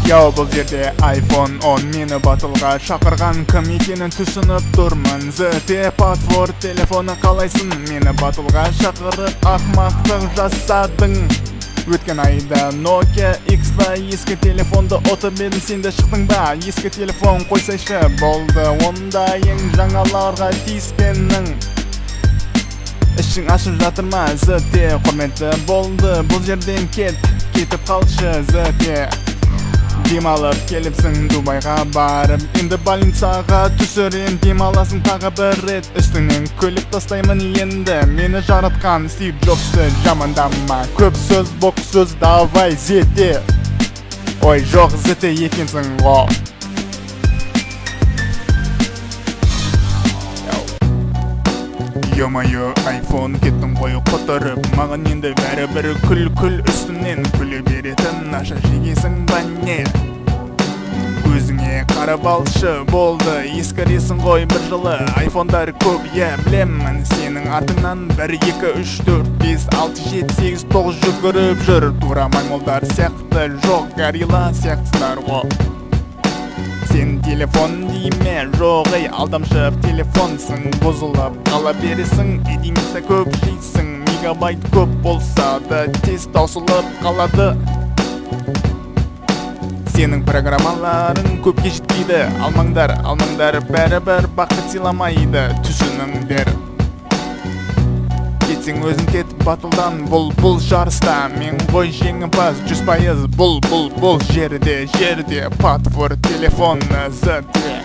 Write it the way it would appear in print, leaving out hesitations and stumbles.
Йоу, бұл жерде iPhone 10. Мені батылға шақырған кім екенін түсініп тұрмын. ZTE Патворд телефоны, қалайсың? Мені батылға шақырып, ақмақтық жасадың. Өткен айда Nokia X2 ескі телефонды ұтып едім, сен де шықтың ба? Ескі телефон қойсайшы, болды, онда ең жаңаларға тиіскенің. Ішің ашып жатыр ма, ZTE? Құрметті, болды, бұл жерден кет, кетіп қалшы, ZTE. Демалып келіпсің Дубайға барып, енді больницаға түсірем. Демаласың тағы бір рет, үстіңнен күліп тастаймын енді. Мені жаратқан Стив Джобсты жамандама. Көп сөз, боқ сөз, давай, ZTE. Ой, жоқ, ZTE екенсің ғой. Ё-моё, iPhone, кеттің ғой құтырып. Маған енді бәрібір, күл, күл, үстімнен күле беретін. Наша жегесің ба, не? Өзіңе қарап алшы, болды, ескіресің ғой бір жылы. Айфондар көп, иә, білемін. Сенің артыңнан бір, екі, үш, төрт, бес, алты, жеті, сегіз, тоғыз жүгіріп жүр. Тура маймылдар сияқты, жоқ, горилла сияқтысыздар ғой. Сен телефон дейме? Жоқ, ей, алдамшы телефонсың. Бұзылып қала бересің, единица көп жейсің. Мегабайт көп болса да, тез таусылып қалады. Сенің программаларың көпке жетпейді. Алмаңдар, алмаңдар, бәрібір бақыт сыйламайды, түсініңдер. Кетсең, өзің кет батылдан. Бұл жарыста мен ғой жеңімпаз 100%. Бұл жерде Патворд телефоны ZTE.